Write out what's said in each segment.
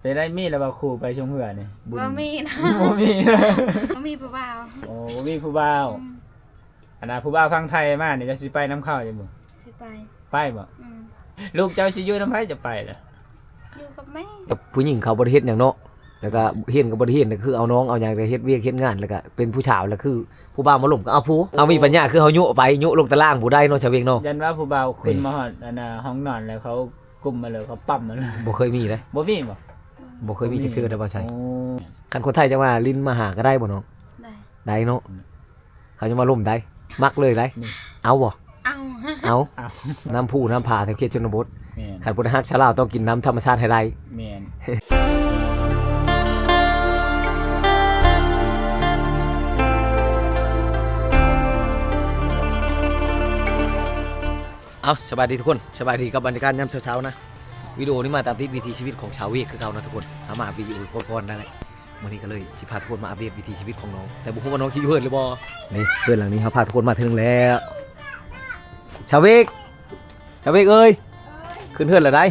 ໄດ້ ມີແລ້ວບໍ່ ຄູ່ໄປຊົງເຮືອນີ້? ບໍ່ມີນະ ບໍ່ມີນະ ບໍ່ມີຜູ້ບ່າວ. ໂອ້ ບໍ່ມີຜູ້ບ່າວ. ອືມ ອັນນ່າ ຜູ້ບ່າວຝັ່ງໄທມານີ້ ເຈົ້າຊິໄປນຳເຂົາຢູ່ບໍ່? ຊິໄປ. ໄປບໍ່? ອືມ ລູກເຈົ້າຊິຢູ່ນຳໃຜ ຈະໄປລະ? ຢູ່ກັບແມ່. ກັບຜູ້ຍິງເຂົາບໍ່ໄດ້ເຮັດຫຍັງເນາະ ແລ້ວກໍຮຽນກໍບໍ່ໄດ້ຮຽນ ກໍຄືເອົານ້ອງເອົາຫຍັງ ແຕ່ເຮັດວຽກເຮັດງານ ແລ້ວກໍເປັນຜູ້ສາວ ແລ້ວຄືຜູ້ບ່າວມາລົມກໍເອົາຜູ້. ເຮົາມີປັນຍາຄືເຮົາໂຍະໄປ ໂຍະລົງຕາລ່າງຜູ້ໃດເນາະ ຊາວເວກເນາະ. ຢ້ານວ່າຜູ້ບ່າວຂຶ້ນມາຮອດອັນນ່າ ຫ້ອງນອນແລ້ວເຂົາກຸມມາເລີຍ ເຂົາປ້ຳມາເລີຍ. ບໍ່ເຄີຍມີເດ້. ບໍ່ມີບໍ່? ບໍ່ເຄີຍມີຈັກເທື່ອເດ້ ບໍ່ໃຊ່. ໂອ້ ຄັນຄົນໄທຈະມາຫຼິ້ນມາຫາກໍໄດ້ບໍ່ນ້ອງ? ໄດ້ ໄດ້ເນາະ. ອືມ ເຂົາຈະມາລົມໄດ້ ມັກເລີຍໄດ້. ນີ້ ເອົາບໍ່? ເອົາ ເອົາ ເອົາ ນ້ຳຜູນ້ຳຜາແຖວເຂດຊົນນະບົດ. ແມ່ນ ຄັນບໍ່ໄດ້ຮັກຊາວລາວ ຕ້ອງກິນນ້ຳທຳມະຊາດໃຫ້ໄດ້. ແມ່ນ. ເອົາ ສະບາຍດີທຸກຄົນ ສະບາຍດີກັບບັນຍາກາດຍາມເຊົ້າໆນະ. ວິດີໂອນີ້ມາຕາມຕິດວິຖີຊີວິດຂອງຊາວເວກຄືເກົ່ານະທຸກຄົນ. ເຮົາມາວິດີໂອກ່ອນໆນັ້ນແຫຼະ. ມື້ນີ້ກໍເລີຍຊິພາທຸກຄົນມາອັບເດດວິຖີຊີວິດຂອງນ້ອງ ແຕ່ບໍ່ຮູ້ວ່ານ້ອງຊິຢູ່ເຮືອນຫຼືບໍ່. ນີ້ເຮືອນຫຼັງນີ້ ເຮົາພາທຸກຄົນມາເທື່ອໜຶ່ງແລ້ວ. ຊາວເວກ ຊາວເວກເອີຍ ຂຶ້ນເຮືອນແລ້ວໄດ໋.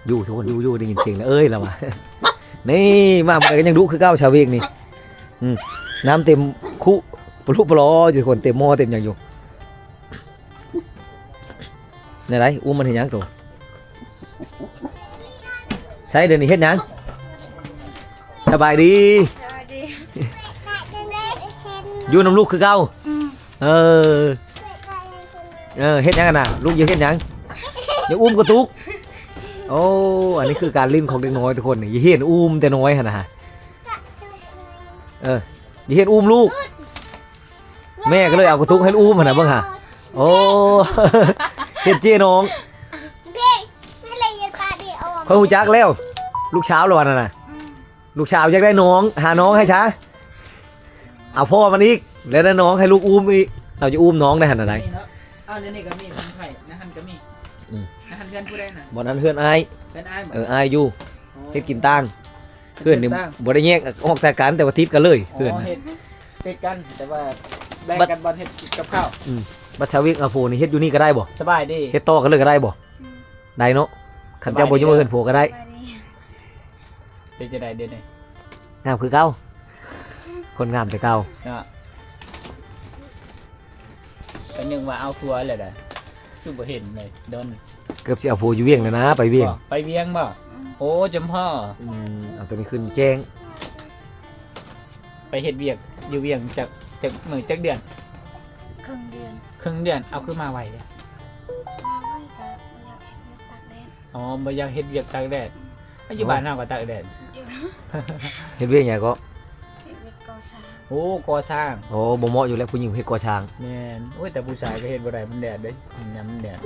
ຢູ່ທຸກຄົນ ຢູ່ ຢູ່ ໄດ້ຍິນສຽງແລ້ວເອີຍ ລາວວ່າ. ນີ້ ມາມື້ໃດກໍຍັງດຸຄືເກົ່າ ຊາວເວກນີ້. ອືມ ນ້ຳເຕັມຄຸ ປະລຸປະລໍຢູ່ ທຸກຄົນ ເຕັມໝໍ້ເຕັມຫຍັງຢູ່. ແນວໃດ? ອຸ້ມມັນເຮັດຫຍັງໂຕ? ໃສ ດຽວນີ້ເຮັດຫຍັງ? ສະບາຍດີ ສະບາຍດີ. ຢູ່ນຳລູກຄືເກົ່າ? ອືມ ເອີ ເອີ ເຮັດຫຍັງຫັ້ນນະ? ລູກຢາກເຮັດຫຍັງ? ຢາກອຸ້ມກະຕຸກ. ໂອ້ ອັນນີ້ຄືການຫຼິ້ນຂອງເດັກນ້ອຍທຸກຄົນ ນີ້ຢາກເຫັນອຸ້ມແຕ່ນ້ອຍຫັ້ນນະ. ເອີ ຢາກເຫັນອຸ້ມລູກ. ແມ່ກໍເລີຍເອົາກະຕຸກໃຫ້ອຸ້ມຫັ້ນນະ ເບິ່ງຫາ. ໂອ້ ເຮັດເຈ້ນ້ອງ. ຂ້ອຍຮູ້ຈັກແລ້ວ ລູກສາວລະວ່ານັ້ນນະ. ອືມ ລູກສາວຢາກໄດ້ນ້ອງ ຫານ້ອງໃຫ້ຊະ ເອົາພໍ່ມັນອີກ ແລ້ວໄດ້ນ້ອງໃຫ້ລູກອຸ້ມອີກ. ເຮົາຈະອຸ້ມນ້ອງໄດ້ຫັ້ນນະໄດ໋. ນີ້ເນາະ ອ້າວ ໃນນີ້ກໍມີຂອງໃຜ ໃນຫັ້ນກໍມີ. ອືມ ໃນຫັ້ນເຮືອນຜູ້ໃດນະ? ບ່ອນນັ້ນເຮືອນອ້າຍ. ເຮືອນອ້າຍບໍ່? ເອີ ອ້າຍຢູ່. ອໍ ເຮັດກິນຕ່າງ. ເຮືອນນີ້ ເຮັດຕ່າງ ບໍ່ໄດ້ແຍກອອກຈາກກັນ ແຕ່ວ່າຕິດກັນເລີຍ. ອໍ ເຮືອນ ເຮັດຕິດກັນ ແຕ່ວ່າແບ່ງກັນບ່ອນເຮັດກັບເຂົ້າ. ອືມ ບັດຊາວເວກເອົາຜົວນີ້ເຮັດຢູ່ນີ້ກໍໄດ້ບໍ່? ສະບາຍດີ ເຮັດຕໍ່ກັນເລີຍກໍໄດ້ບໍ່? ອືມ ໄດ້ເນາະ. ຄັນເຈົ້າບໍ່ຢູ່ເຮືອນຜົວກໍໄດ້. ສະບາຍດີ ເປັນຈັ່ງໃດດຽວນີ້? ງາມຄືເກົ່າ ຄົນງາມແຕ່ເກົ່າເນາະ. ກໍນຶກວ່າເອົາຜົວແລ້ວໃດ ຄືບໍ່ເຫັນເລີຍດົນ. ເກືອບຊິເອົາຜົວຢູ່ວຽງແລ້ວນະ ໄປວຽງ. ບໍ່ ໄປວຽງບໍ່? ອືມ ໂອ້ ຈຳພໍ້. ອືມ ເອົາໂຕນີ້ຂຶ້ນແຈ້ງ. ໄປເຮັດວຽກຢູ່ວຽງຈັກ ຈັກມື້ຈັກເດືອນ? ເຄິ່ງເດືອນ. ເຄິ່ງເດືອນ ເອົາຄືມາໄວແທ້? ມາໄວ ກໍບໍ່ຢາກເຮັດວຽກຕາກແດດ. ອໍ ບໍ່ຢາກເຮັດວຽກຕາກແດດ. ອືມ ຢູ່ບ້ານເຮົາກໍຕາກແດດ. ເຮັດວຽກຫຍັງເກາະ? ເຮັດວຽກກໍ່ສ້າງ. ໂອ້ ກໍ່ສ້າງ. ໂອ້ ບໍ່ເໝາະຢູ່ແລ້ວ ຜູ້ຍິງເຮັດກໍ່ສ້າງ. ແມ່ນ. ໂອ້ຍ ແຕ່ຜູ້ຊາຍກໍເຮັດບໍ່ໄດ້ ມັນແດດເດ້ ຍາມມັນແດດ.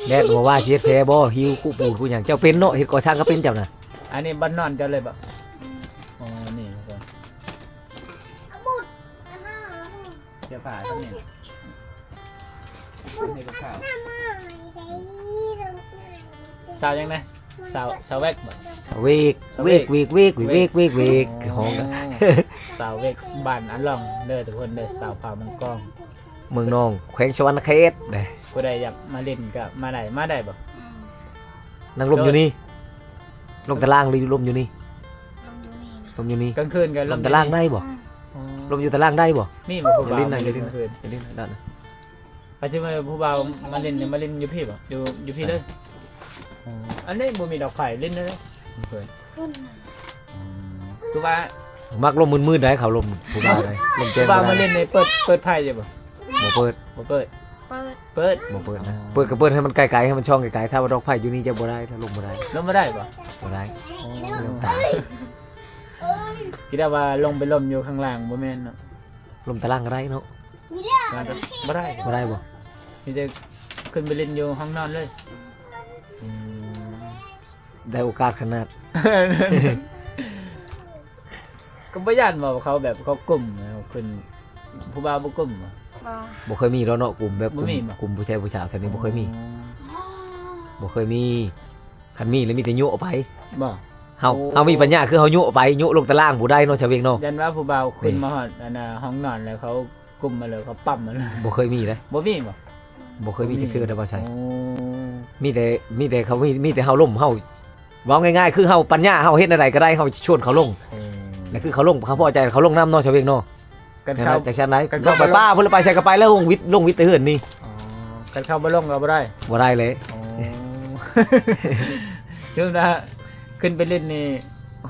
ແດດບໍ່ວ່າຊິເຮັດແພບໍ່ ຫິ້ວຄຸປູນຄຸຫຍັງ ເຈົ້າເປັນເນາະ ເຮັດກໍ່ສ້າງກໍເປັນເຈົ້ານະ. ອັນນີ້ບ່ອນນອນເຈົ້າເລີຍບໍ່? ອືມ ອໍ ນີ້ ເສື້ອຜ້າກໍມີ ນີ້ກໍຂາວ. ສາວຫຍັງນະ? ສາວ ສາວແວັກບໍ່? ສາວເວກ ເວກ ເວກ ເວກ ເວກ ເວກ ເວກ. ອໍ ຮ້ອງ ສາວເວກ ບ້ານອາລອງເດີທຸກຄົນເດີ ສາວຜາມັງກອງ ເມືອງນອງ ແຂວງສະຫວັນນະເຂດເດ້. ຜູ້ໃດຢາກມາຫຼິ້ນກໍມາໄດ້ ມາໄດ້ບໍ່? ອືມ ນັ່ງລົມຢູ່ນີ້ ລົມຕາລ່າງຫຼືລົມຢູ່ນີ້? ລົມຢູ່ນີ້ນະ ລົມຢູ່ນີ້. ກາງຄືນກໍລົມຕາລ່າງໄດ້ບໍ່? ອືມ ອໍ ລົມຢູ່ຕາລ່າງໄດ້ບໍ່? ມີບໍ່ຜູ້ບ່າວມາຫຼິ້ນກາງຄືນ? ຢ່າຫຼິ້ນນັ້ນນະ ອາດຈະວ່າຜູ້ບ່າວມາຫຼິ້ນ ມາຫຼິ້ນຢູ່ພີ້ບໍ່? ຢູ່ ຢູ່ພີ້ເລີຍ. ອໍ ອັນນີ້ບໍ່ມີດອກໄຟຫຼິ້ນເລີຍ. ອືມ ຄືວ່າມັກລົມມືດໆໄດ໋ ເຂົາລົມຜູ້ບ່າວໄດ໋ ລົມແຈ້ງບໍ່ໄດ້. ຜູ້ບ່າວມາຫຼິ້ນນີ້ເປີດ ເປີດໄຟຢູ່ບໍ່? ບໍ່ເປີດ ບໍ່ເປີດ. ເປີດ ເປີດ ບໍ່ເປີດນະ. ອໍ ເປີດກໍເປີດໃຫ້ມັນໄກໆ ໃຫ້ມັນສ່ອງໄກໆ ຖ້າວ່າດອກໄຟຢູ່ນີ້ຈະບໍ່ໄດ້ ຖ້າລົມບໍ່ໄດ້. ລົມບໍ່ໄດ້ບໍ່? ບໍ່ໄດ້. ອໍ ຄິດວ່າລົງໄປລົມຢູ່ຂ້າງລ່າງ ບໍ່ແມ່ນເນາະ? ລົມຕາລ່າງກໍໄດ້ເນາະ. ບໍ່ໄດ້ ບໍ່ໄດ້ບໍ່? ມີແຕ່ຂຶ້ນໄປຫຼິ້ນຢູ່ຫ້ອງນອນເລີຍ. ອືມ ໄດ້ໂອກາດຂະໜາດ. ກໍບໍ່ຢ້ານບໍ່ ເຂົາແບບເຂົາກຸມນະ ຂຶ້ນ ຜູ້ບ່າວບໍ່ກຸມບໍ່? ບໍ່ ບໍ່ເຄີຍມີດອກເນາະ ກຸ່ມແບບ ບໍ່ມີບໍ່? ກຸ່ມ ກຸ່ມຜູ້ຊາຍຜູ້ສາວແຖວນີ້ບໍ່ເຄີຍມີ. ອໍ ບໍ່ເຄີຍມີ. ຄັນມີແລ້ວມີແຕ່ໂຍະໄປ. ບໍ່? ເຮົາ ໂອ້ ເຮົາມີປັນຍາຄືເຮົາໂຍະໄປ ໂຍະລົງຕາລ່າງຜູ້ໃດເນາະ ຊາວເວກເນາະ. ຢ້ານວ່າຜູ້ບ່າວຂຶ້ນ ນີ້ ມາຮອດອັນນ່າ ຫ້ອງນອນແລ້ວເຂົາກຸມມາເລີຍ ເຂົາປ້ຳມາເລີຍ. ບໍ່ເຄີຍມີເດ້. ບໍ່ມີບໍ່? ບໍ່ເຄີຍມີ ບໍ່ມີ ຈັກເທື່ອເດ້ ບໍ່ໃຊ່. ໂອ້ ມີແຕ່ ມີແຕ່ເຂົາ ມີ ມີແຕ່ເຮົາລົມ ເຮົາ ເວົ້າງ່າຍໆ ຄືເຮົາປັນຍາເຮົາເຮັດແນວໃດກໍໄດ້ ເຮົາຊວນເຂົາລົງ ເອີ ແລ້ວຄືເຂົາລົງ ເຂົາພໍໃຈເຂົາລົງນຳເນາະ ຊາວເວັງເນາະ. ກັນເຂົາ ຈັ່ງຊັ້ນໄດ໋ ເຂົາໄປປ່າພຸ້ນລະ ໄປໃສກໍໄປແລ້ວ ລົງວິດ ລົງວິດແຕ່ເຮືອນນີ້. ອໍ ຄັນເຂົາບໍ່ລົງກໍບໍ່ໄດ້ ບໍ່ໄດ້ເລີຍ. ອໍ ຄືວ່າຂຶ້ນໄປຫຼິ້ນນີ້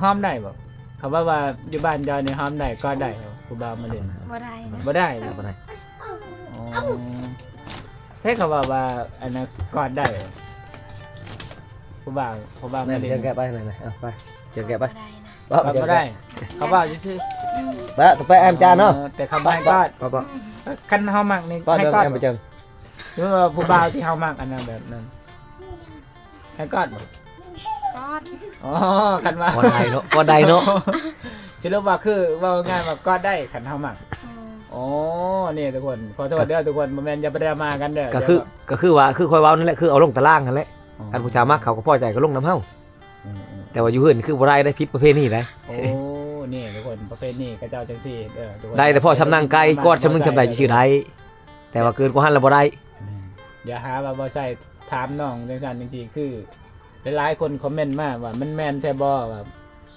ຫອມໄດ້ບໍ່? ເຂົາເວົ້າວ່າຢູ່ບ້ານເຈົ້ານີ້ຫອມໄດ້ ກອດໄດ້ ຜູ້ບ່າວມາຫຼິ້ນ ບໍ່ໄດ້ນະ ບໍ່ໄດ້ ບໍ່ໄດ້. ອໍ ໃຊ່ເຂົາເວົ້າວ່າ ອັນນັ້ນກອດໄດ້ ຜູ້ບ່າວ ຜູ້ບ່າວມາຫຼິ້ນ ເຈີແກະໄປນັ້ນນະ ເອົາໄປ ເຈີແກະໄປ ບໍ່ໄດ້ນະ ກອດບໍ່ໄດ້ ເຂົາເວົ້າຊື່ໆ ອືມ ໄປ ໄປແອມຈານເນາະ ເອີ ແຕ່ເຂົາບໍ່ໃຫ້ກອດ ບໍ່ ບໍ່ ຄັນເຮົາມັກນີ້ໃຫ້ກອດ ຫຼືວ່າຜູ້ບ່າວທີ່ເຮົາມັກ ອັນນັ້ນແບບນັ້ນ ໃຫ້ກອດບໍ່? ກອດ ອໍ ຄັນວ່າ ກອດໄດ້ເນາະ ກອດໄດ້ເນາະ ຊິລົບວ່າຄື ເວົ້າງ່າຍວ່າກອດໄດ້ ຄັນເຮົາມັກ. ອືມ ອໍ ນີ້ທຸກຄົນ ຂໍໂທດເດີທຸກຄົນ ບໍ່ແມ່ນຢ່າໄປດຣາມາກັນເດີ ກໍຄື ກໍຄືວ່າ ຄືຂ້ອຍເວົ້ານັ້ນແຫຼະ ຄືເອົາລົງຕາລາງຫັ້ນແຫຼະ. ອໍ ຄັນຜູ້ສາວມັກເຂົາກໍພໍໃຈກໍລົງນຳເຮົາ ອືມໆ ແຕ່ວ່າຢູ່ເຮືອນຄືບໍ່ໄດ້ ໄດ້ຜິດປະເພນີໄດ໋. ໂອ້ ນີ້ທຸກຄົນ ປະເພນີເຂົາເຈົ້າຈັ່ງຊີ້ເດີທຸກຄົນ ໄດ້ແຕ່ພໍສ່ຳນັ່ງໄກ່ ກອດສ່ຳໜຶ່ງສ່ຳໃດຊື່ໄດ້ ແຕ່ວ່າເກີນກວ່າຫັ້ນລະບໍ່ໄດ້. ອືມ ຢ່າຫາວ່າບໍ່ໃສ່ ຖາມນ້ອງຈັ່ງຊັ້ນຈັ່ງຊີ້ ຄືຫຼາຍໆຄົນຄອມເມັນມາວ່າ ມັນແມ່ນແທ້ບໍ່ວ່າ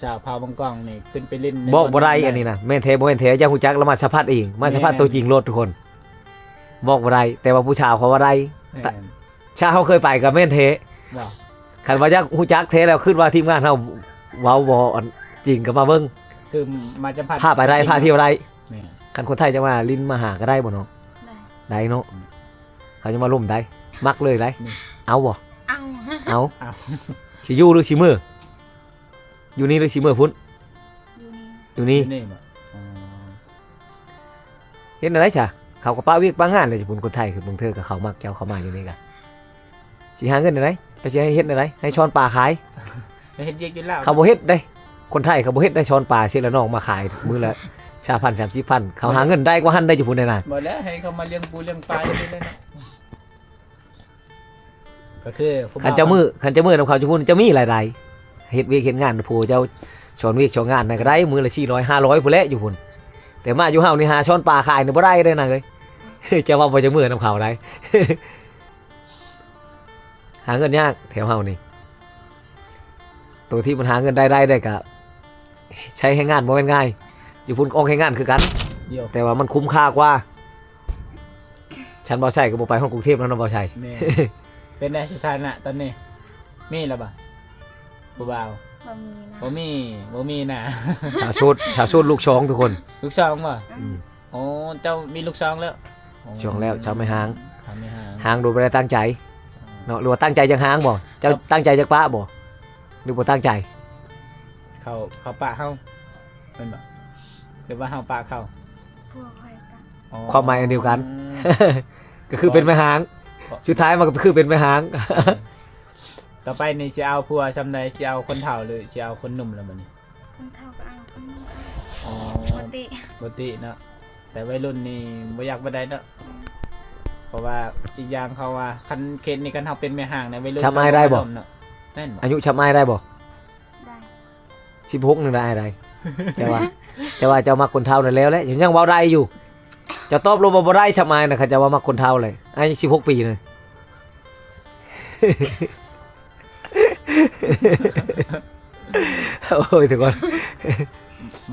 ສາວເຜົ່າມັງກອງນີ້ຂຶ້ນໄປຫຼິ້ນ ບອກບໍ່ໄດ້ ອັນນີ້ນະ ແມ່ນແທ້ບໍ່ແມ່ນແທ້ ຢາກຮູ້ຈັກລະມາສະຜັດເອງ ມາສະຜັດ ແມ່ນ ໂຕຈິງໂລດທຸກຄົນ ບອກບໍ່ໄດ້ ແຕ່ວ່າຜູ້ສາວເຂົາວ່າໄດ້ ແມ່ນ ຊາວເຮົາເຄີຍໄປກໍແມ່ນແທ້ ບໍ່ ຄັນວ່າຢາກຮູ້ຈັກແທ້ແລ້ວ ຄິດວ່າທີມງານເຮົາເວົ້າບໍ່ອັນຈິງກໍມາເບິ່ງ ຄືມາສະຜັດ ພາໄປໄດ້ ພາທ່ຽວໄດ້. ແມ່ນ ຄັນຄົນໄທຈະມາຫຼິ້ນມາຫາກໍໄດ້ບໍ່ນ້ອງ? ໄດ້ ໄດ້ເນາະ ອືມ ເຂົາຈະມາລົມໄດ້ ມັກເລີຍໄດ້ ນີ້ ເອົາບໍ່? ເອົາ ເອົາ ເອົາ ຊິຢູ່ຫຼືຊິເມືອ? ຢູ່ນີ້ຫຼືຊິເມືອພຸ້ນ? ຢູ່ນີ້ ຢູ່ນີ້ ຢູ່ນີ້ບໍ່? ອໍ ເຮັດແນວໃດຊະ? ເຂົາກໍປະວຽກປະງານແລ້ວ ຢູ່ພຸ້ນ ຄົນໄທຄືບາງເທື່ອກໍເຂົາມັກເຈົ້າ ເຂົາມາຢູ່ນີ້ກະ ຊິຫາເງິນແນວໃດ? ເຈົ້າຊິໃຫ້ເຮັດແນວໃດ? ໃຫ້ຊ້ອນປາຂາຍ? ໄປເຮັດວຽກຢູ່ລາວ ເຂົາບໍ່ເຮັດເດ້ ຄົນໄທເຂົາບໍ່ເຮັດໄດ້ ຊ້ອນປາເສຍລະນ້ອງມາຂາຍມື້ລະຊາວພັນ ສາມສິບພັນ ເຂົາຫາເງິນໄດ້ກວ່າຫັ້ນໄດ້ ຢູ່ພຸ້ນນະ. ບໍ່ແລ້ວ ໃຫ້ເຂົາມາລ້ຽງປູລ້ຽງປາຢູ່ນີ້ແຫຼະເນາະ. ກໍຄືຜູ້ບ່າວ ຄັນເຈົ້າມື ຄັນເຈົ້າມືນຳເຂົາຢູ່ພຸ້ນ ເຈົ້າມີລາຍໄດ້ ເຮັດວຽກເຮັດງານ ຜູ້ເຈົ້າສອນວຽກສອນງານນັ້ນກໍໄດ້ ມື້ລະສີ່ຮ້ອຍ ຫ້າຮ້ອຍພຸ້ນແຫຼະຢູ່ພຸ້ນ ແຕ່ມາຢູ່ເຮົານີ້ຫາຊ້ອນປາຂາຍນີ້ບໍ່ໄດ້ເດ້ນາງເອີຍ ເຈົ້າວ່າບໍ່ຈະເມືອນຳເຂົາໄດ໋ ຫາເງິນຍາກແຖວເຮົານີ້. ໂຕທີ່ມັນຫາເງິນໄດ້ໄດ້ໄດ້ກະໃຊ້ແຮງງານບໍ່ແມ່ນງ່າຍ ຢູ່ພຸ້ນອອກແຮງງານຄືກັນ ແຕ່ວ່າມັນຄຸ້ມຄ່າກວ່າ. ຊັ້ນບໍ່ໃຊ້ກໍບໍ່ໄປຮອດກຸງເທບແລ້ວເນາະ ບໍ່ໃຊ້. ແມ່ນ ເປັນໃດສະຖານະຕອນນີ້ ມີແລ້ວບໍ່ ຜູ້ບ່າວ? ບໍ່ມີນະ ບໍ່ມີ ບໍ່ມີນະ. ສາວໂສດ ສາວໂສດລູກສອງທຸກຄົນ ລູກສອງບໍ່? ອືມ ອໍ ເຈົ້າມີລູກສອງແລ້ວ? ສອງແລ້ວ ສາວແມ່ຮ້າງ ສາວແມ່ຮ້າງ ຮ້າງໂດຍບໍ່ໄດ້ຕັ້ງໃຈເນາະ ຫຼືວ່າຕັ້ງໃຈຢາກຮ້າງບໍ່? ເຈົ້າຕັ້ງໃຈຢາກປະບໍ່ ຫຼືບໍ່ຕັ້ງໃຈ? ເຂົາ ເຂົາປະເຮົາແມ່ນບໍ່ ຫຼືວ່າເຮົາປະເຂົາ? ຜົວຂ້ອຍປະ. ອໍ ຄວາມໝາຍອັນດຽວກັນ ກໍຄືເປັນແມ່ຮ້າງ ສຸດທ້າຍມັນກໍຄືເປັນແມ່ຮ້າງ. ຕໍ່ໄປນີ້ຊິເອົາຜົວຊ່ຳໃດ ຊິເອົາຄົນເຖົ້າ ຫຼືຊິເອົາຄົນໜຸ່ມລະບັດນີ້? ຄົນເຖົ້າກໍເອົາ ຄົນໜຸ່ມກໍເອົາ. ອໍ ບໍ່ຕິ ບໍ່ຕິເນາະ ແຕ່ໄວລຸ້ນນີ້ບໍ່ຢາກປານໃດເນາະ. ອືມ ເພາະວ່າອີກຢ່າງເຂົາວ່າ ຄັນເຂດນີ້ ຄັນເຮົາເປັນແມ່ຮ້າງໃນໄວລຸ້ນ ຊ່ຳອ້າຍໄດ້ບໍ່? ເຂົາບໍ່ມາລົມເນາະ ແມ່ນບໍ່? ອາຍຸຊ່ຳອ້າຍໄດ້ບໍ່? ໄດ້ ສິບຫົກນີ້ນະອ້າຍໄດ້. ເຈົ້າວ່າ ເຈົ້າວ່າເຈົ້າມັກຄົນເຖົ້ານັ້ນແລ້ວແຫຼະ ຍັງເວົ້າໄດ້ຢູ່. ເຈົ້າຕອບລົງວ່າບໍ່ໄດ້ຊ່ຳອ້າຍນະ ຄັນເຈົ້າວ່າມັກຄົນເຖົ້າແຫຼະ ອ້າຍຍັງສິບຫົກປີນະ. ໂອ້ຍ ທຸກຄົນ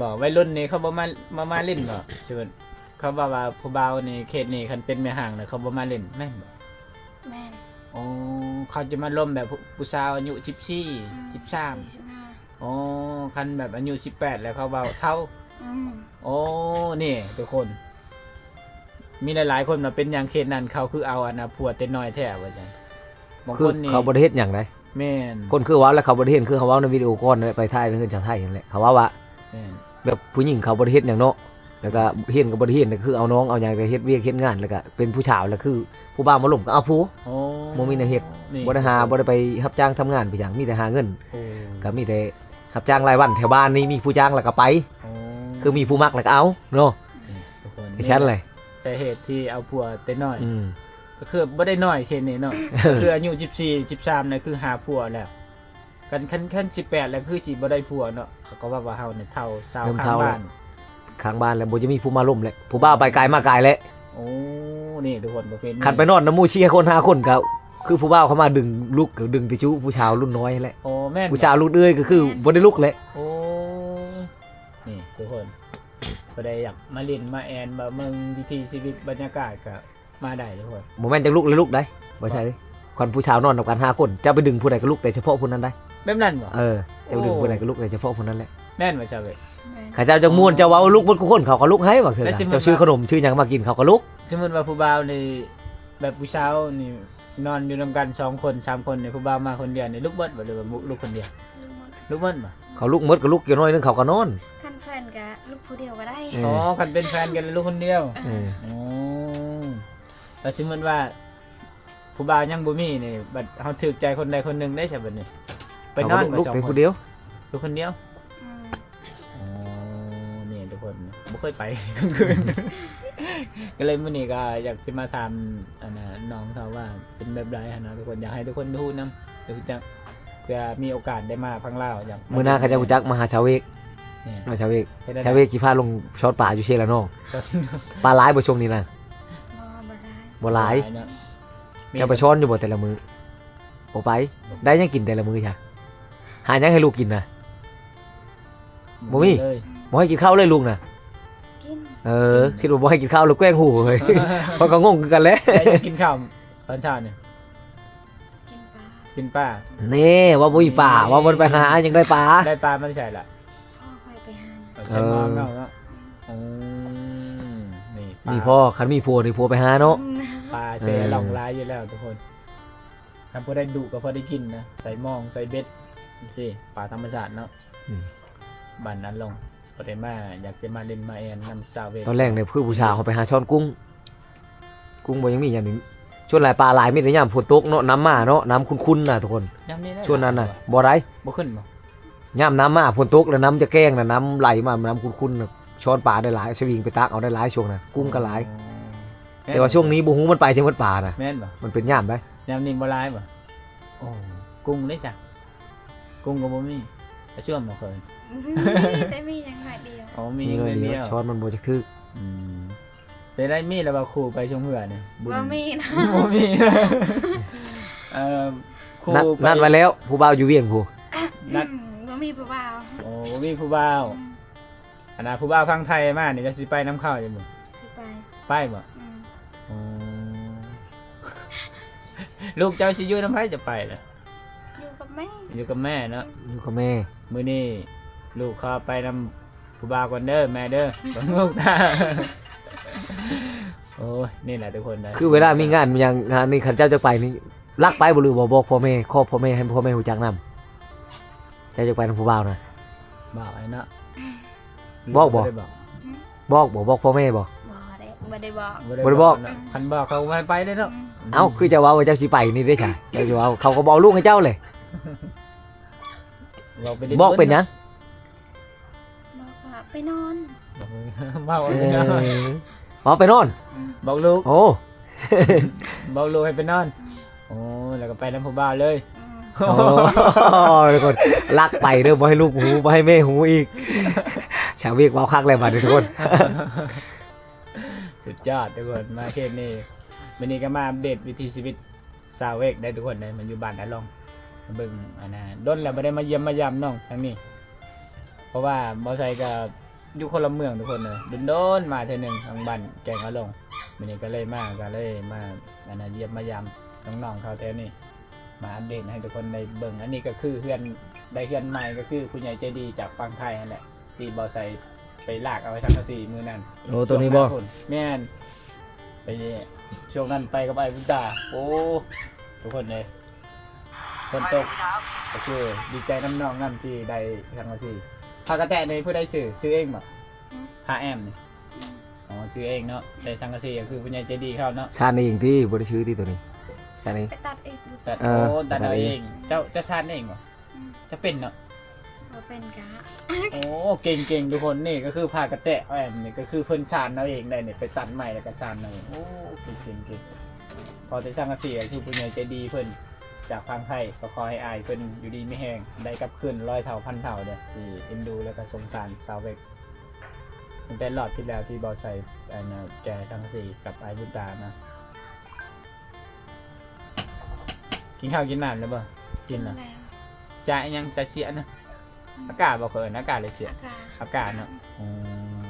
ບໍ່ ໄວລຸ້ນນີ້ເຂົາບໍ່ມາ ມາ ມາຫຼິ້ນບໍ່? ເຂົາເວົ້າວ່າຜູ້ບ່າວນີ້ ເຂດນີ້ ຄັນເປັນແມ່ຮ້າງແລ້ວເຂົາບໍ່ມາຫຼິ້ນ ແມ່ນບໍ່? ແມ່ນ. ໂອ້ ເຂົາຈະມາລົມແບບຜູ້ ຜູ້ສາວອາຍຸສິບສີ່ ອືມ ສິບສາມ ສິບສີ່ ສິບຫ້າ. ອໍ ຄັນແບບອາຍຸສິບແປດແລ້ວເຂົາເວົ້າເຖົ້າ. ອືມ ໂອ້ ນີ້ທຸກຄົນ ມີຫຼາຍໆຄົນວ່າເປັນຫຍັງເຂດນັ້ນເຂົາຄືເອົາອັນນ່າຜົວແຕ່ນ້ອຍແທ້ວ່າຊັ້ນ. ບາງຄົນນີ້ ເຂົາບໍ່ໄດ້ເຮັດຫຍັງໃດ໋. ແມ່ນ ຄົນຄືເວົ້າແລ້ວເຂົາບໍ່ໄດ້ເຫັນ ຄືເຂົາເວົ້າໃນວິດີໂອກ່ອນແຫຼະ ໄປຖ່າຍໃນເຮືອນຊາວໄທຫັ້ນແຫຼະ ເຂົາເວົ້າວ່າ ແມ່ນ ແບບຜູ້ຍິງເຂົາບໍ່ໄດ້ເຮັດຫຍັງເນາະ ແລ້ວກໍຮຽນກໍບໍ່ໄດ້ຮຽນ ກໍຄືເອົານ້ອງເອົາຫຍັງ ແຕ່ເຮັດວຽກເຮັດງານ ແລ້ວກໍເປັນຜູ້ສາວ ແລ້ວຄືຜູ້ບ່າວມາລົມກໍເອົາຜົວ. ໂອ້ ບໍ່ມີແນວເຮັດ ນີ້ ບໍ່ໄດ້ຫາ ທຸກຄົນ ບໍ່ໄດ້ໄປຮັບຈ້າງທຳງານໄປຫຍັງ ມີແຕ່ຫາເງິນ ໂອ້ ກໍມີແຕ່ຮັບຈ້າງລາຍວັນແຖວບ້ານນີ້ ມີຜູ້ຈ້າງແລ້ວກໍໄປ. ໂອ້ ຄືມີຜູ້ມັກແລ້ວກໍເອົາເນາະ. ນີ້ ທຸກຄົນ ຈັ່ງຊັ້ນແຫຼະ ສາເຫດທີ່ເອົາຜົວແຕ່ນ້ອຍ ອືມ ກໍຄືບໍ່ໄດ້ນ້ອຍເຂດນີ້ເນາະ ກໍຄືອາຍຸສິບສີ່ ສິບສາມນີ້ຄືຫາຜົວແລ້ວ. ຄັນ ຄັນ ຄັນສິບແປດແລ້ວຄືຊິບໍ່ໄດ້ຜົວເນາະ ເຂົາກໍວ່າ ວ່າເຮົານີ້ເຖົ້າ ສາວ ເລີ່ມເຖົ້າແລ້ວ ຂ້າງບ້ານ ຂ້າງບ້ານແລ້ວ ບໍ່ຈະມີຜູ້ມາລົມແຫຼະ ຜູ້ບ່າວໄປກາຍມາກາຍແຫຼະ. ໂອ້ ນີ້ທຸກຄົນ ປະເພດນີ້ ຄັນໄປນອນນຳໝູ່ສີ່ຄົນຫ້າຄົນກໍ ຄືຜູ້ບ່າວເຂົ້າມາດຶງລຸກ ກໍດຶງແຕ່ຈຸຜູ້ສາວລຸ້ນນ້ອຍຫັ້ນແຫຼະ. ໂອ້ ແມ່ນ ຜູ້ສາວລຸ້ນເອື້ອຍກໍຄື ໂອ້ ບໍ່ໄດ້ລຸກແຫຼະ. ໂອ້ ນີ້ທຸກຄົນ ຜູ້ໃດຢາກມາຫຼິ້ນມາແອ່ນ ມາເບິ່ງວິຖີຊີວິດບັນຍາກາດ ກໍມາໄດ້ທຸກຄົນ. ບໍ່ແມ່ນຈັກລຸກແລ້ວລຸກໄດ໋ ບໍ່ໃຊ່. ຄັນຜູ້ສາວນອນນຳກັນຫ້າຄົນ ເຈົ້າໄປດຶງຜູ້ໃດກໍລຸກແຕ່ສະເພາະຜູ້ນັ້ນໄດ໋. ແບບນັ້ນບໍ່? ເອີ ເຈົ້າດຶງຜູ້ໃດກໍລຸກແຕ່ສະເພາະຜູ້ນັ້ນແຫຼະ. ໂອ້ ແມ່ນບໍ່ຊາເວກ? ແມ່ນ. ເຂົາເຈົ້າຈັກມ່ວນ ເຈົ້າເວົ້າລຸກໝົດທຸກຄົນ ເຂົາກໍລຸກໃຫ້ ບາງເທື່ອ ແລ້ວສົມມຸດວ່າ ເຈົ້າຊື້ຂະໜົມຊື້ຫຍັງມາກິນ ເຂົາກໍລຸກ. ສົມມຸດວ່າຜູ້ບ່າວນີ້ ແບບຜູ້ສາວນີ້ນອນຢູ່ນຳກັນສອງຄົນສາມຄົນນີ້ ຜູ້ບ່າວມາຄົນດຽວນີ້ລຸກເບິດບໍ່ ຫຼືວ່າລຸກຄົນດຽວ? ລຸກໝົດ ລຸກໝົດບໍ່? ເຂົາລຸກໝົດກໍລຸກຢູ່ໜ້ອຍໜຶ່ງ ເຂົາກໍນອນ. ຄັນແຟນກໍລຸກຜູ້ດຽວກໍໄດ້. ເອີ ອໍ ຄັນເປັນແຟນກັນແລ້ວລຸກຄົນດຽວ. ເອີ ເອີ ອໍ ແລ້ວສົມມຸດວ່າຜູ້ບ່າວຍັງບໍ່ມີນີ້ ບັດເຮົາຖືກໃຈຄົນໃດຄົນໜຶ່ງໄດ້ຊະບັດນີ້ ໄປນອນບໍ່ ສອງຄົນ? ເຂົາກໍລຸກແຕ່ຜູ້ດຽວ ລຸກຄົນດຽວ. ອືມ ອໍ ນີ້ທຸກຄົນ ບໍ່ເຄີຍໄປກາງຄືນ ກໍເລີຍມື້ນີ້ກໍຢາກຈະມາຖາມ ອັນນ່າ ນ້ອງເຂົາວ່າເປັນແບບໃດຫັ້ນນະທຸກຄົນ ຢາກໃຫ້ທຸກຄົນຮູ້ນຳ ຢາກຮູ້ຈັກ ເພື່ອມີໂອກາດໄດ້ມາຝັ່ງລາວ ຢາກ ມື້ໜ້າເຂົາເຈົ້າຮູ້ຈັກມາຫາຊາວເວກ. ແມ່ນ ເນາະ ຊາວເວກ ເຮັດແນວໃດ? ຊາວເວກຊິພາລົງຊອດປາຢູ່ເຊລະນອງ. ປາຫຼາຍບໍ່ຊ່ວງນີ້ນະ? ບໍ່ ບໍ່ຫຼາຍ ບໍ່ຫຼາຍ ບໍ່ຫຼາຍເນາະ. ເຈົ້າໄປຊ້ອນຢູ່ບໍ່ແຕ່ລະມື້? ບໍ່ໄປ. ໄດ້ຫຍັງກິນແຕ່ລະມື້ຊະ? ຫາຫຍັງໃຫ້ລູກກິນນະ? ບໍ່ມີ ບໍ່ໃຫ້ກິນເຂົ້າເລີຍລູກນະ? ກິນ ເອີ ຄິດວ່າບໍ່ໃຫ້ກິນເຂົ້າແລ້ວແກວ່ງຫູເຮີ້ຍ ຂ້ອຍກໍງົງຄືກັນແຫຼະ. ໄດ້ກິນເຂົ້າຕອນເຊົ້ານີ້? ກິນປາ ກິນປາ. ແນ່ ວ່າບໍ່ມີປາ ວ່າບໍ່ໄດ້ໄປຫາ ຍັງໄດ້ປາ ໄດ້ປາມາແຕ່ໃສລະ? ພໍ່ຂ້ອຍໄປຫາ ເອີ ໃສ່ໝໍ້ເນາະ. ອືມ ນີ້ ນີ້ພໍ່ ຄັນມີຜົວນີ້ຜົວໄປຫາເນາະ. ອືມ ປາເຊລອງຫຼາຍຢູ່ແລ້ວທຸກຄົນ ຄັນຜູ້ໃດດຸກໍພໍໄດ້ກິນນະ ໃສ່ມອງໃສ່ເບັດຈັ່ງຊີ້ ປາທຳມະຊາດເນາະ. ອືມ ບ້ານອາລົງ ບໍ່ໄດ້ມາ ຢາກຈະມາຫຼິ້ນມາແອ່ນນຳຊາວເວກ. ຕອນແລກນີ້ຄືຜູ້ສາວເຮົາໄປຫາຊ້ອນກຸ້ງ ກຸ້ງບໍ່ຍັງມີຍາມນີ້ ສ່ວນຫຼາຍປາຫຼາຍມີແຕ່ຍາມຝົນຕົກເນາະ ນ້ຳມາເນາະ ນ້ຳຂຸ່ນໆນະທຸກຄົນ. ຍາມນີ້ ຊ່ວງນັ້ນນະ ບໍ່ໄດ້ ບໍ່ຂຶ້ນບໍ່? ຍາມນ້ຳມາ ຝົນຕົກແລ້ວນ້ຳຈະແກ້ງນະ ນ້ຳໄຫຼມາ ນ້ຳຂຸ່ນໆນະ ຊ້ອນປາໄດ້ຫຼາຍ ສະວິງໄປຕັກເອົາໄດ້ຫຼາຍຊ່ວງນັ້ນ ກຸ້ງກໍຫຼາຍ. ອໍ ແຕ່ວ່າຊ່ວງນີ້ບໍ່ຮູ້ມັນໄປໃສໝົດປານະ. ແມ່ນບໍ່? ມັນເປັນຍາມໃດ ຍາມນີ້ບໍ່ຫຼາຍບໍ່? ໂອ້ ກຸ້ງເດ້ຊະ ກຸ້ງກໍບໍ່ມີ. ປາຊ່ວມບໍ່ເຄີຍ? ມີ ແຕ່ມີຫຍັງໜ້ອຍດຽວ. ອໍ ມີຫຍັງໜ້ອຍດຽວ ຊ້ອນມັນບໍ່ຈັກຖືກ. ອືມ ເປັນໄດ ມີແລ້ວບໍ່ ຄູໄປຊົງເຮືອນີ້? ບໍ່ມີນະ ບໍ່ມີ. ເອີ ຄູ ນັດໄວ້ແລ້ວ ຜູ້ບ່າວຢູ່ວຽງພຸ້ນ. ນັດ ບໍ່ມີຜູ້ບ່າວ. ໂອ້ ບໍ່ມີຜູ້ບ່າວ. ອືມ ອັນນ່າ ຜູ້ບ່າວຝັ່ງໄທມານີ້ ເຈົ້າຊິໄປນຳເຂົາຢູ່ບໍ່? ຊິໄປ. ໄປບໍ່? ອືມ ອໍ ລູກເຈົ້າຊິຢູ່ນຳໃຜ ຈະໄປລະ? ຢູ່ກັບແມ່ ຢູ່ກັບແມ່ເນາະ. ອືມ ຢູ່ກັບແມ່. ມື້ນີ້ລູກຂໍໄປນຳຜູ້ບ່າວກ່ອນເດີແມ່ເດີ ເບິ່ງລູກ. ໂອ້ຍ ນີ້ແຫຼະທຸກຄົນນະ ຄືເວລາມີງານມີຫຍັງ ງານນີ້ ຄັນເຈົ້າຈະໄປນີ້ ລັກໄປບໍ່ ຫຼືບໍ່ບອກພໍ່ແມ່ ຂໍພໍ່ແມ່ ໃຫ້ພໍ່ແມ່ຮູ້ຈັກນຳ? ເຈົ້າຈະໄປນຳຜູ້ບ່າວນະ? ບອກໄອ້ເນາະ. ບອກບໍ່? ບໍ່ໄດ້ບອກ. ຫືມ? ບອກບໍ່? ບອກພໍ່ແມ່ບໍ່? ບໍ່ໄດ້ ບໍ່ໄດ້ບອກ. ບໍ່ໄດ້ບອກ. ບໍ່ໄດ້ບອກເນາະ. ອືມ ຄັນບອກເຂົາກໍບໍ່ໃຫ້ໄປເດ້ເນາະ. ອືມ ເອົ້າ ຄືເຈົ້າເວົ້າວ່າເຈົ້າຊິໄປນີ້ເດ້ຊະ ເຈົ້າຊິເວົ້າ ເຂົາກໍບອກລູກໃຫ້ເຈົ້າເລີຍ. ບອກໄປຫຼິ້ນ ບອກເປັນຫຍັງ? ບອກວ່າໄປນອນ. ບອກ ເວົ້າໄປນອນ. ເອີ ເວົ້າໄປນອນ. ອືມ ບອກລູກ. ໂອ້ ບອກລູກໃຫ້ໄປນອນ. ອືມ ໂອ້ ແລ້ວກໍໄປນຳຜູ້ບ່າວເລີຍ. ອືມ ໂອ້ ທຸກຄົນ ລັກໄປເດີ ບໍ່ໃຫ້ລູກຮູ້ ບໍ່ໃຫ້ແມ່ຮູ້ອີກ. ຊາວເວກເວົ້າຄັກແລ້ວບາດນີ້ທຸກຄົນ. ສຸດຍອດທຸກຄົນ ມາເຂດນີ້ ມື້ນີ້ກໍມາອັບເດດວິຖີຊີວິດຊາວເວກໄດ້ທຸກຄົນເດ້ ມາຢູ່ບ້ານອາລອງ ເບິ່ງ ອັນນ່າ ດົນແລ້ວບໍ່ໄດ້ມາຢ້ຽມມາຢາມນ້ອງທາງນີ້ ເພາະວ່າບໍ່ໃສ່ກໍ ຢູ່ຄົນລະເມືອງທຸກຄົນເອີຍ ດົນໆມາເທື່ອໜຶ່ງທາງບ້ານແກງອາລົງ. ມື້ນີ້ກໍເລີຍມາ ກໍເລີຍມາ ອັນນ່າ ຢ້ຽມມາຢາມນ້ອງໆເຂົາແຖວນີ້ ມາອັບເດດໃຫ້ທຸກຄົນໄດ້ເບິ່ງ. ອັນນີ້ກໍຄືເຮືອນ ໄດ້ເຮືອນໃໝ່ ກໍຄືຜູ້ໃຫຍ່ໃຈດີຈາກຝັ່ງໄທຫັ້ນແຫຼະ ທີ່ບໍ່ໃສ່ໄປລາກເອົາໄວ້ສັງກະສີມື້ນັ້ນ. ໂອ້ ຕົວນີ້ບໍ່? ແມ່ນ ໄປ ຊ່ວງນັ້ນໄປກັບອ້າຍບຸນຕາ ໂອ້ ທຸກຄົນເອີຍ ຝົນຕົກ ກໍຄືດີໃຈນຳນ້ອງນຳທີ່ໄດ້ສັງກະສີ. ຜ້າກະແຕະນີ້ຜູ້ໃດຊື້? ຊື້ເອງບໍ່? ຫືມ? ຜ້າແອ້ມນີ້? ອືມ ອໍ ຊື້ເອງເນາະ ແຕ່ສັງກະສີກໍຄືຜູ້ໃຫຍ່ໃຈດີເຂົາເນາະ ສານເອງຕິ ບໍ່ໄດ້ຊື້ຕິຕົວນີ້ ສານເອງ ໄປຕັດເອງ. ຕັດ ເອີ ໂອ້ ຕັດເອົາເອງ ເຈົ້າ ເຈົ້າສານເອງບໍ່? ອືມ ຈະເປັນເນາະ ບໍ່ເປັນກະ ໂອ້ ເກັ່ງໆ ທຸກຄົນ. ນີ້ກໍຄືຜ້າກະແຕະແອ້ມນີ້ ກໍຄືເພິ່ນສານເອົາເອງໄດ້ນີ້ ໄປຕັດໄມ້ແລ້ວກໍສານເອົາເອງ. ໂອ້ ເກັ່ງໆໆ ພໍແຕ່ສັງກະສີ ກໍຄືຜູ້ໃຫຍ່ໃຈດີເພິ່ນຈາກຝັ່ງໄທ ກໍຂໍໃຫ້ອ້າຍເພິ່ນຢູ່ດີມີແຮງ ໄດ້ກັບຄືນຮ້ອຍເທົ່າພັນເທົ່າເດີ ທີ່ເອັນດູ ແລ້ວກໍສົງສານຊາວເວັກ ຕັ້ງແຕ່ລອບທີ່ແລ້ວທີ່ບໍ່ໃສ່ ອັນນ່າ ແກ່ສັງກະສີກັບອ້າຍບຸນຕານະ. ກິນເຂົ້າກິນນ້ຳແລ້ວບໍ່? ກິນແລ້ວ. ແລ້ວ. ຈາອີຫຍັງ? ຈາເສຍນະ? ອືມ. ອາກາດບໍ່? ເຂົາເອີ້ນອາກາດ ຫຼືເສຍ? ອາກາດ. ອາກາດເນາະ. ອືມ. ອືມ.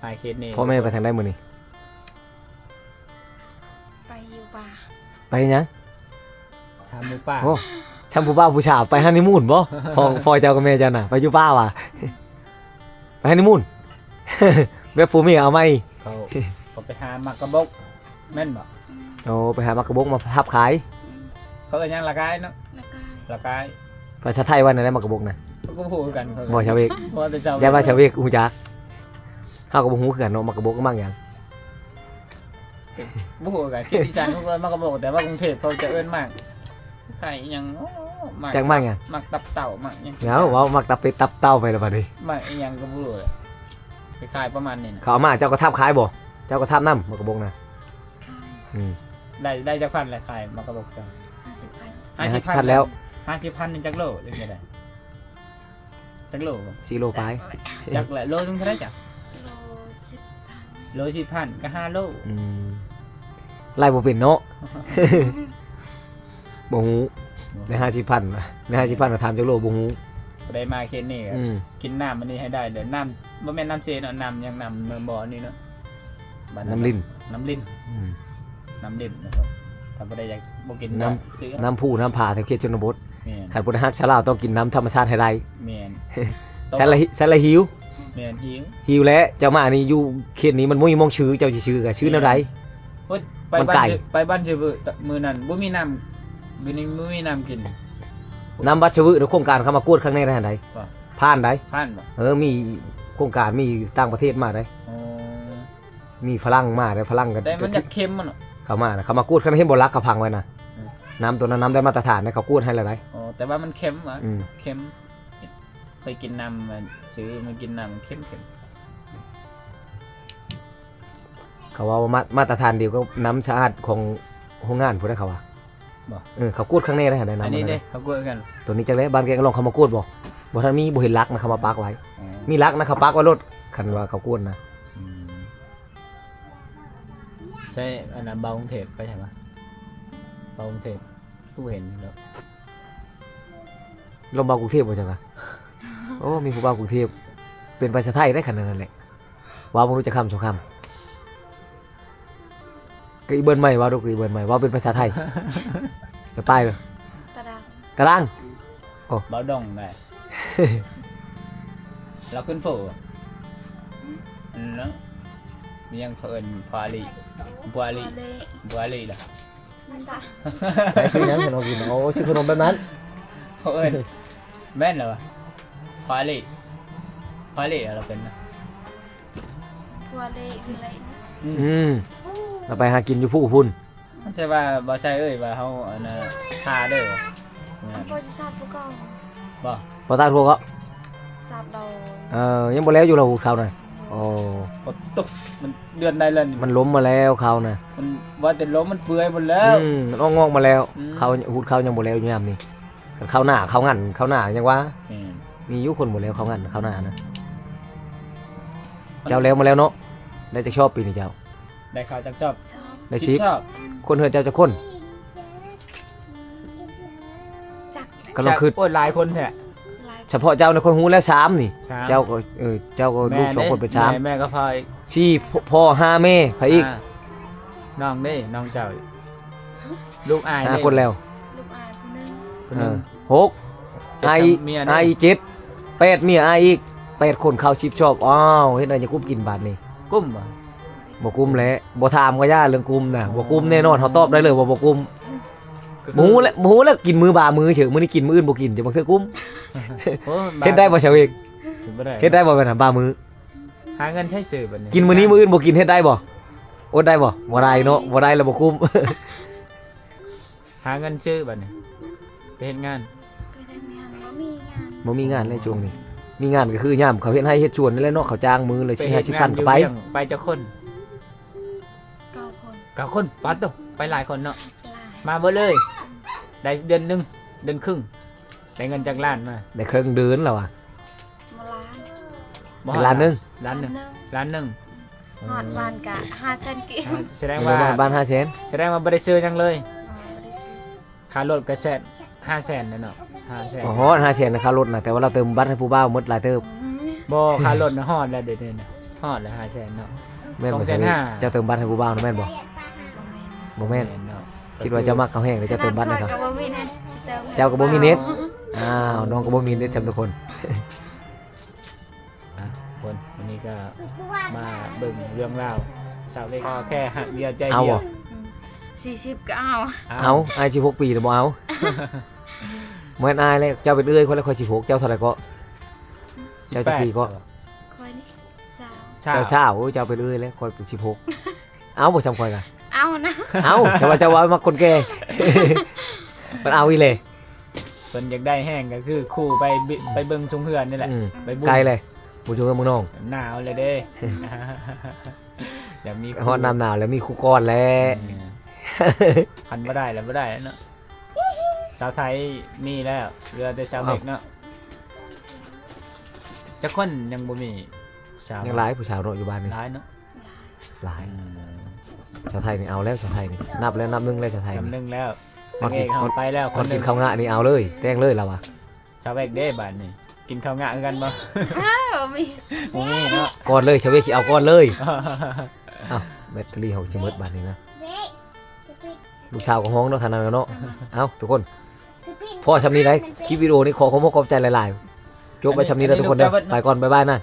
ຫາຍເຂດນີ້ ພໍ່ແມ່ໄປທາງໃດມື້ນີ້? ໄປຢູ່ປ່າ. ໄປເຮັດຫຍັງ? ຫາໝູ່ປ່າ. ໂອ້ ຊ່ຳຜູ້ບ່າວຜູ້ສາວໄປຮັນນີມູນບໍ່? ພໍ່ ພໍ່ເຈົ້າກັບແມ່ເຈົ້ານະ ໄປຢູ່ປ່າຫວາ? ໄປຮັນນີມູນ ແບບຜົວເມຍເອົາໃໝ່. ເຂົາ ເຂົາໄປຫາໝາກກະບົກ ແມ່ນບໍ່? ອືມ. ໂອ້ ໄປຫາໝາກກະບົກມາທັບຂາຍ. ອືມ. ເຂົາເອີ້ນຫຍັງ? ລະກາຍເນາະ? ລະກາຍ. ລະກາຍ. ພາສາໄທວ່າແນວໃດໝາກກະບົກນະ? ເຂົາກໍບໍ່ຮູ້ຄືກັນ. ບໍ່ຊາວເວກ. ເພາະວ່າແຕ່ຊາວ ຢ່າວ່າຊາວເວກຮູ້ຈັກ. ເຮົາກໍບໍ່ຮູ້ຄືກັນເນາະ ໝາກກະບົກໝາກຫຍັງ? ບໍ່ຮູ້ຄືກັນ. ທີ່ອີສານເຂົາເອີ້ນໝາກກະບົກ ແຕ່ວ່າກຸງເທບເຂົາຈະເອີ້ນໝາກ ຄ້າຍອີຫຍັງເນາະ ໝາກ ຈັກໝາກຫຍັງ? ໝາກຕັບເຕົ່າ ໝາກຫຍັງ. ເອົາ ເວົ້າໝາກຕັບເປັດຕັບເຕົ່າໄປແລ້ວບັດນີ້. ໝາກອີຫຍັງກໍບໍ່ຮູ້ ຄ້າຍໆປະມານນີ້ນະ. ເຂົາເອົາມາ ເຈົ້າກໍທາບຂາຍບໍ່? ເຈົ້າກໍທາບນຳໝາກກະບົກນະ? ຂາຍ. ອືມ. ໄດ້ ໄດ້ຈັກພັນແຫຼະ ຂາຍໝາກກະບົກເຈົ້າ? ຫ້າສິບພັນ. ໄດ້ຫ້າສິບພັນແລ້ວ. ຫ້າສິບພັນນີ້ຈັກໂລ ຫຼືຈັ່ງໃດ? ຈັກໂລ? ສີ່ໂລປາຍ. ຈັກແຫຼະ ໂລໜຶ່ງເທົ່າໃດຈະ? ໂລສິບພັນ. ໂລສິບພັນກໍຫ້າໂລ. ອືມ. ໄລ່ບໍ່ເປັນເນາະ. ບໍ່ຮູ້. ໄດ້ຫ້າສິບພັນ ໄດ້ຫ້າສິບພັນກໍຖາມຈັກໂລ ບໍ່ຮູ້. ຜູ້ໃດມາເຂດນີ້ກໍ ອືມ ກິນນ້ຳອັນນີ້ໃຫ້ໄດ້ເດີ ນ້ຳ ບໍ່ແມ່ນນ້ຳເຊເນາະ ນ້ຳຫຍັງ ນ້ຳ ນ້ຳບໍ່ນີ້ເນາະ ນ້ຳລິນ ນ້ຳລິນ. ອືມ. ນ້ຳລິນນະຄັບ ຖ້າຜູ້ໃດຢາກບໍ່ກິນ ນ້ຳ ນ້ຳຜູນ້ຳຜາແຖວເຂດຊົນນະບົດ. ແມ່ນ. ຄັນຜູ້ໃດຮັກສາວລາວຕ້ອງກິນນ້ຳທຳມະຊາດໃຫ້ໄດ້. ແມ່ນ. ສັດລະ ສັດລະຫິວ. ແມ່ນ ຫິວ ຫິວແຫຼະ. ເຈົ້າມານີ້ຢູ່ເຂດນີ້ມັນບໍ່ມີໝ່ອງຊື້ ເຈົ້າຊິຊື້ກໍຊື້ແນວໃດ? ໂອ້ຍ ໄປ ມັນໄກ ບ້ານຊະ ໄປບ້ານຊະວຶ ມື້ນັ້ນບໍ່ມີນ້ຳ ຢູ່ນີ້ບໍ່ມີນ້ຳກິນ. ນ້ຳວັດຊະວຶນະ ໂຄງການເຂົາມາກວດຄັ້ງແນ່ໄດ້ຫັ້ນໃດ. ວ່າ ຜ່ານໃດ. ຜ່ານບໍ່? ເອີ ມີໂຄງການ ມີຕ່າງປະເທດມາໄດ. ອໍ. ມີຝຣັ່ງມາເດ້ ຝຣັ່ງກໍ ແຕ່ມັນຢາກເຄັມມັນເນາະ ເຂົາມານະ ເຂົາມາກວດຄັນເຫັນບໍ່ ຫຼັກເຂົາພັງໄວ້ນະ. ອືມ. ນ້ຳຕົວນັ້ນນ້ຳໄດ້ມາດຕະຖານເດ້ ເຂົາກວດໃຫ້ແລ້ວໄດ. ອໍ ແຕ່ວ່າມັນເຄັມຫວາ? ອືມ. ເຄັມ. ເຄີຍກິນນ້ຳ ຊື້ມາກິນນ້ຳເຄັມໆ. ເຂົາເວົ້າວ່າມາດ ມາດຕະຖານດຽວກັບນ້ຳສະອາດຂອງໂຮງງານພຸ້ນເດ້ ເຂົາວ່າ. ບໍ່? ເອີ ເຂົາກວດຄັ້ງແນ່ໄດ ໄດ້ນ້ຳ ອັນນີ້ເດ້ ເຂົາກວດຄືກັນ. ຕົວນີ້ຈັກແລ້ວ ບ້ານແກງອະຫຼອງເຂົາມາກວດບໍ່? ບໍ່ທັນມີ ບໍ່ເຫັນຫຼັກນະ ເຂົາມາປັກໄວ້. ອໍ. ມີຫຼັກນະ ເຂົາປັກໄວ້ໂລດ ຄັນວ່າເຂົາກວດນະ. ອືມ. ໃຊ່ ອັນນັ້ນ ບ່າວກຸງເທບໄປໃສວະ? ບ່າວກຸງເທບ ຄືບໍ່ເຫັນເນາະ. ລອງບ່າວກຸງເທບບໍ່ຈັກວະ? ໂອ້ ມີຜູ້ບ່າວກຸງເທບ ເປັນພາສາໄທໄດ໋ ຄັນນັ້ນແຫຼະ. ເວົ້າບໍ່ຮູ້ຈັກຄຳສອງຄຳ. ກະອີເບິ່ນໃໝ່ ເວົ້າດູ ກະອີເບິ່ນໃໝ່ ເວົ້າເປັນພາສາໄທ. ກະປາຍເລີຍ ກະດັງ ກະດັງ. ໂອ້ ເວົ້າດົງໄດ໋. ລາວຂຶ້ນໂພ ອືມ ເນາະ. ມີຫຍັງເຂົາເອີ້ນ ພວາລີ ພວາລີ ພວາລີລະ. ມັນຕາ ໃສ່ຄືຫຍັງຂະໜົມກິນ? ໂອ້ ຊື່ຂະໜົມແບບນັ້ນ ເຂົາເອີ້ນ. ແມ່ນລະວະ ພວາລີ ພວາລີລະເປັນນະ. ພົວເລ ອືມ ອືມ ລະໄປຫາກິນຢູ່ພູພຸ້ນ. ແຕ່ວ່າບໍ່ໃຊ່ເອີຍວ່າເຮົາ ອັນນ່າ ທາເດີ. ອາ ພໍ່ຊິຊາບຜູ້ເກົ່າ ບໍ່ ບໍ່ຕາດຫົວເກາະ ຊາບດອຍ. ເອີ ຍັງບໍ່ແລ້ວຢູ່ລະຫູດເຂົານະ. ໂອ້ ໂອ້ ຕົກ ມັນເດືອນໃດແລ້ວນີ້? ມັນລົ້ມມາແລ້ວເຂົານະ. ມັນວ່າແຕ່ລົ້ມ ມັນເປື່ອຍໝົດແລ້ວ. ອືມ ມັນອອກງອກມາແລ້ວ. ອືມ ເຂົາ ຫູດເຂົາຍັງບໍ່ແລ້ວຍາມນີ້. ຄັນເຂົ້າໜ້າ ເຂົ້າງັນ ເຂົ້າໜ້າຍັງວ່າ ແມ່ນ ມີຢູ່ຄົນບໍ່ແລ້ວເຂົ້າງັນເຂົ້າໜ້ານະ. ເຈົ້າແລ້ວມາແລ້ວເນາະ ໄດ້ຈັກຊອບປີນີ້ເຈົ້າ? ໄດ້ເຂົ້າຈັກຊອບ? ຊອບ ໄດ້ສິບ ສິບຊອບ. ຄົນເຮືອນເຈົ້າຈັກຄົນ? ຈັກ ກຳລັງຄິດ. ໂອ້ຍ ຫຼາຍຄົນແທ້. ຫຼາຍ ສະເພາະເຈົ້ານີ້ຂ້ອຍຮູ້ແລ້ວ ສາມນີ້. ສາມ ເຈົ້າກໍ ເອີ ເຈົ້າກໍລູກສອງຄົນເປັນສາມ. ແມ່ ແມ່ກໍພໍ່ອີກ ສີ່ ພໍ່ ຫ້າ ແມ່ ໃຜອີກ? ອ່າ ນ້ອງເດ້ ນ້ອງເຈົ້າ ລູກອ້າຍ ຫ້າ ເດ້ ຄົນແລ້ວ. ລູກອ້າຍຜູ້ໜຶ່ງ ຜູ້ໜຶ່ງ ເອີ ຫົກ ເຈັດ ອ້າຍອີກ ເມຍເດ້ ອ້າຍອີກເຈັດ ແປດ ເມຍອ້າຍອີກ ແປດຄົນ ເຂົ້າສິບຊອບ. ອ້າວ ເຮັດໄດ໋ ຈະກຸ້ມກິນບາດນີ້? ກຸ້ມບໍ່? ບໍ່ກຸ້ມແຫຼະ ບໍ່ຖາມກໍຢ່າເລື່ອງກຸ້ມນະ. ອໍ ບໍ່ກຸ້ມແນ່ນອນ ເຮົາຕອບໄດ້ເລີຍວ່າບໍ່ກຸ້ມ. ບໍ່ຮູ້ແຫຼະ ບໍ່ຮູ້ແຫຼະ ກິນມື້ບາມື້ເສີ ມື້ນີ້ກິນ ມື້ອື່ນບໍ່ກິນ ຈະບາງເທື່ອກຸ້ມ. ໂອ້ ເຮັດໄດ້ບໍ່ຊາວເອກ? ເຮັດບໍ່ໄດ້ ເຮັດໄດ້ບໍ່ແມ່ນບາມື້? ຫາເງິນໃຊ້ຊື່ບັດນີ້ ກິນມື້ນີ້ມື້ອື່ນບໍ່ກິນ ເຮັດໄດ້ບໍ່? ອົດໄດ້ບໍ່? ບໍ່ໄດ້ເນາະ ບໍ່ໄດ້ແລ້ວບໍ່ກຸ້ມ. ຫາເງິນຊື້ບັດນີ້ ໄປເຮັດງານ ໄປເຮັດງານ ບໍ່ມີງານ ບໍ່ມີງານເລີຍຊ່ວງນີ້. ມີງານກໍຄືຍາມເຂົາເຮັດໄຮ່ເຮັດສວນນີ້ແຫຼະເນາະ ເຂົາຈ້າງມື້ລະສີ່ຫ້າສິບພັນກໍໄປ. ໄປຈັກຄົນ? ເກົ້າຄົນ ເກົ້າຄົນ. ປາດໂທ້ ໄປຫຼາຍຄົນເນາະ. ມາເບິດເລີຍ ໄດ້ເດືອນໜຶ່ງ ເດືອນຄຶ່ງ ໄດ້ເງິນຈັກລ້ານມາ? ໄດ້ເຄິ່ງເດືອນແລ້ວວ່າ. ບໍ່ລ້ານ ບໍ່ ເປັນລ້ານໜຶ່ງ ລ້ານໜຶ່ງ ລ້ານໜຶ່ງ. ຮອດບ້ານກະຫ້າແສນກີບ. ສະແດງວ່າ ຮອດບ້ານຫ້າແສນ ສະແດງວ່າບໍ່ໄດ້ຊື້ຫຍັງເລີຍ. ບໍ່ໄດ້ ຄ່າລົດກໍແສນ ຫ້າແສນແລ້ວເນາະ ຫ້າແສນ ບໍ່ຮອດຫ້າແສນນະຄ່າລົດນະ ແຕ່ວ່າລາວເຕີມບັດໃຫ້ຜູ້ບ່າວໝົດຫຼາຍເຕີບ. ບໍ່ ຄ່າລົດນະຮອດແລ້ວເດ ດຽວນີ້ຮອດແລ້ວ ຫ້າແສນເນາະ. ແມ່ນບໍ່ ສອງແສນຫ້າ ຊາວເວກ ເຈົ້າເຕີມບັດໃຫ້ຜູ້ບ່າວນະແມ່ນບໍ່? ບໍ່ແມ່ນ ບໍ່ແມ່ນ ບໍ່ແມ່ນເນາະ. ຄິດວ່າເຈົ້າມັກເຂົາແຮງເລີຍ ເຈົ້າເຕີມບັດໃຫ້ເຂົາ. ຂ້ອຍກໍບໍ່ມີເນັດ ຊິເຕີມ ເຈົ້າກໍບໍ່ມີເນັດ. ອ້າວ ນ້ອງກໍບໍ່ມີເນັດຊ່ຳທຸກຄົນ. ອ່ະ ຄົນ ວັນນີ້ກໍມາເບິ່ງເລື່ອງລາວ ຊາວເວກ ຂໍແຄ່ຮັກດຽວໃຈດຽວ. ເອົາບໍ່? ອືມ ສີ່ສິບກໍເອົາ. ເອົາ ເອົາ ອ້າຍສິບຫົກປີແລ້ວບໍ່ເອົາ? ບໍ່ແມ່ນອ້າຍແລ້ວ ເຈົ້າເປັນເອື້ອຍຂ້ອຍແລ້ວ ຂ້ອຍສິບຫົກ ເຈົ້າເທົ່າໃດເກາະ? ສິບແປດ ເຈົ້າຈັກປີເກາະ? ຂ້ອຍນີ້ຊາວ ຊາວ ເຈົ້າຊາວ ໂອ້ຍ ເຈົ້າເປັນເອື້ອຍແລ້ວ ຂ້ອຍເປັນສິບຫົກ. ເອົາບໍ່ ຊ່ຳຂ້ອຍກະ ເອົານະ. ເອົາ ແຕ່ວ່າເຈົ້າວ່າມັກຄົນແກ່ ເພິ່ນເອົາອີ່ແຫຼະ. ເພິ່ນຢາກໄດ້ແຮງກໍຄືຄູ່ໄປບິ ໄປເບິ່ງຊຸມເຮືອນນີ້ແຫຼະ ອືມ ໄປບຸນ ໄກເລີຍ ບໍ່ຢູ່ເຮືອນເມືອງນອງ ໜາວແລ້ວເດ້. ຢາກມີຄູ່ ຮອດໜ້າໜາວແລ້ວມີຄູ່ກ່ອນແຫຼະ. ແມ່ນ ຄັນບໍ່ໄດ້ແລ້ວບໍ່ໄດ້ແລ້ວເນາະ. ສາວໄທມີແລ້ວ ເຫຼືອແຕ່ສາວເມັກເນາະ. ເອົ້າ ຈັກຄົນຍັງບໍ່ມີສາວ? ຍັງຫຼາຍຜູ້ສາວເນາະ ຢູ່ບ້ານນີ້ ຫຼາຍເນາະ. ຫຼາຍ ອືມ ຊາວໄທນີ້ເອົາແລ້ວ ຊາວໄທນີ້ ນັບແລ້ວ ນັບໜຶ່ງແລ້ວ ຊາວໄທນີ້ ນັບໜຶ່ງແລ້ວ. ຮອດກິນ ຮອດໄປແລ້ວ ຮອດກິນເຂົ້າງະນີ້ເອົາເລີຍ ແຕ່ງເລີຍລາວວ່າ. ຊາວເວກເດ້ບາດນີ້ ກິນເຂົ້າງະຄືກັນບໍ່? ເອີ ບໍ່ມີ ບໍ່ມີເນາະ. ກ່ອນເລີຍ ຊາວເວກຊິເອົາກ່ອນເລີຍ. ອ້າວ ແບັດເຕີຣີເຮົາຊິໝົດບາດນີ້ນະ. ລູກສາວກໍຮ້ອງເນາະ ທາງນັ້ນເນາະ. ເອົ້າ ທຸກຄົນ ພໍຊ່ຳນີ້ໄດ໋. ຄລິບວິດີໂອນີ້ຂໍຂອບອົກຂອບໃຈຫຼາຍໆ. ຈົບໄວ້ຊ່ຳນີ້ເດີທຸກຄົນເດີ. ໄປກ່ອນ ບາຍບາຍນະ.